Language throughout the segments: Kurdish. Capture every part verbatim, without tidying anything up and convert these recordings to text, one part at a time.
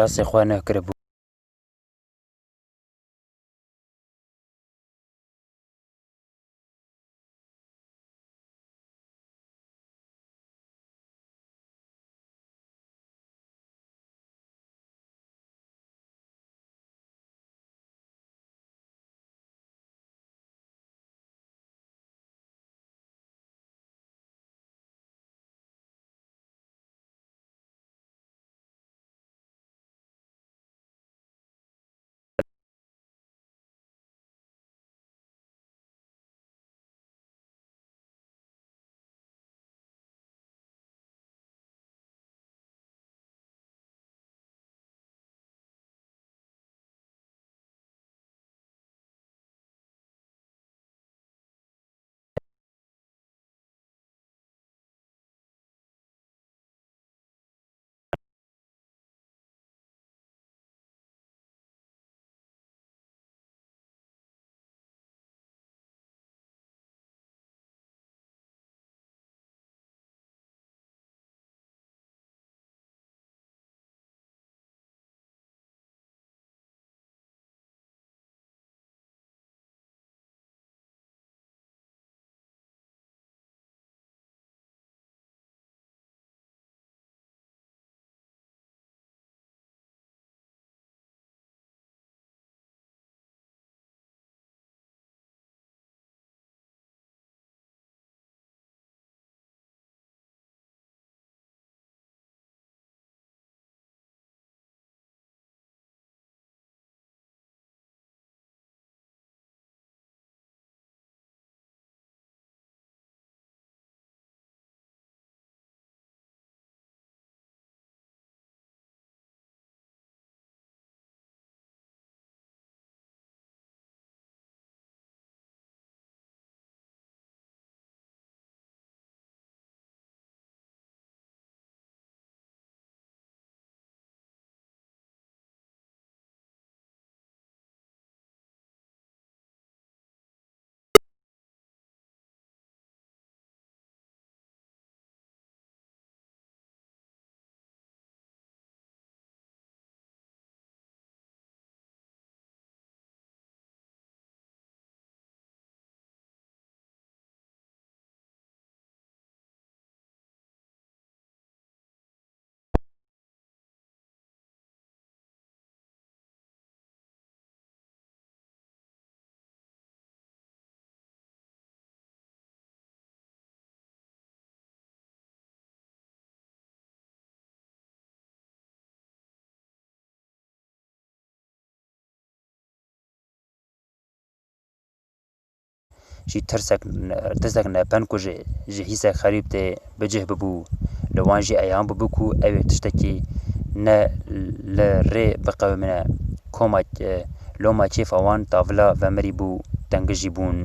Destê xwe neh kiribû. Jî tirsek, tirsek ne, pên ku ji, ji hîsek xerîb tê bi cih bibû. Li wan jî eyan bûbû ku ew ê tiştekî ne li rê biqewimine. Koma, e, loma kêfa wan tavila vemirîbû, tengijî bûn.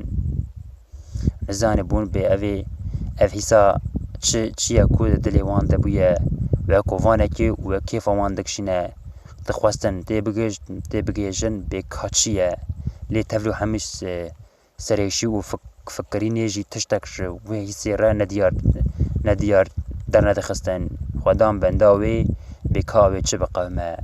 Nizanibûn bê ev ê, ev hîsa çi, çi ye ku di dilê wan de bûye, wek kovvanekê û wek kêfa wan dikişîne. Dixwestin tê bigihij-, tê bigihêjin bê ka çi ye. Lê tevlî hemî s-, serêşî û fik-, fikirînê jî tiştek ji wê hîsê re nediyar, nediyar dernedixistin. Xwe dan benda wê bê ka wê çi biqewime.